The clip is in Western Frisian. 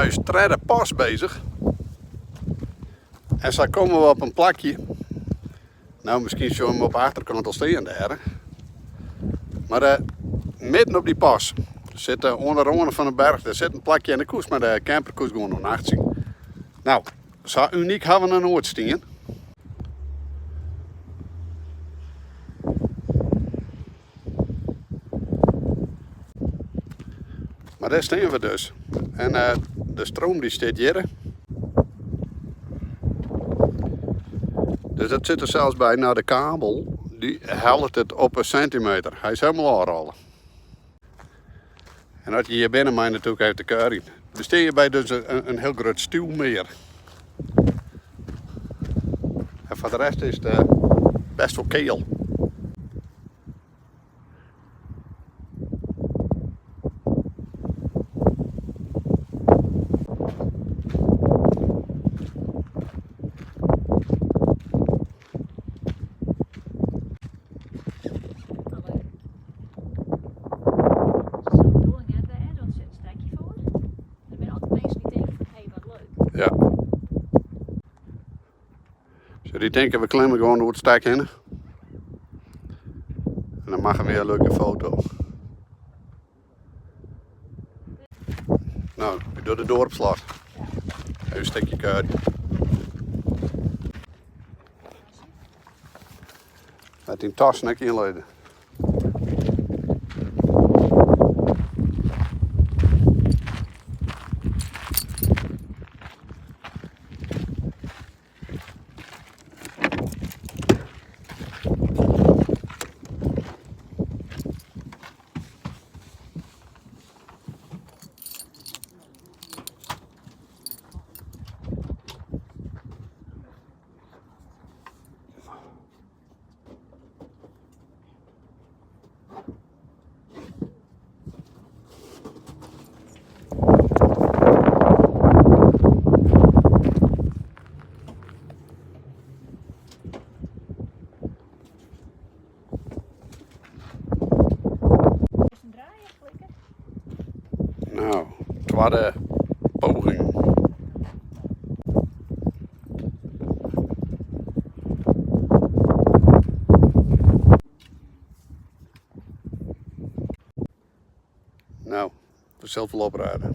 mei ús tredde pas bezich. En sa komme we op in plakje. Nou, miskien sjogge we him op de achterkant al stean dêr. Mar eh, midden op dy pas sit eh, oan de râne fan de berch, dêr sit in plakje en dêr koest mei de camper koest gewoan oernachtsje. Nou, sa unyk ha we noch noait stien. Mar dêr stean we dus. En eh, de stroom dy stiet hjir. Dus dat sit der sels by. Nou, de kabel dy hellet it op in sintimeter. Hy is helemaal ôfrôle. En as je hjir binne, meie je natuerlik even te kuierjen. We stean hjir by dus in, in hiel grut stuwmear. En foar de rest is it eh, best wol keal. Ja. So dy tinke we klimme gewoan oer it stek hinne. En dan makke we in leuke foto. Nou, ik doe de doar op slot. Even in stikje kuierje. Met dyn tassen ek ynlade. Nou, twadde poging. Nou, we sil it wol oprêde.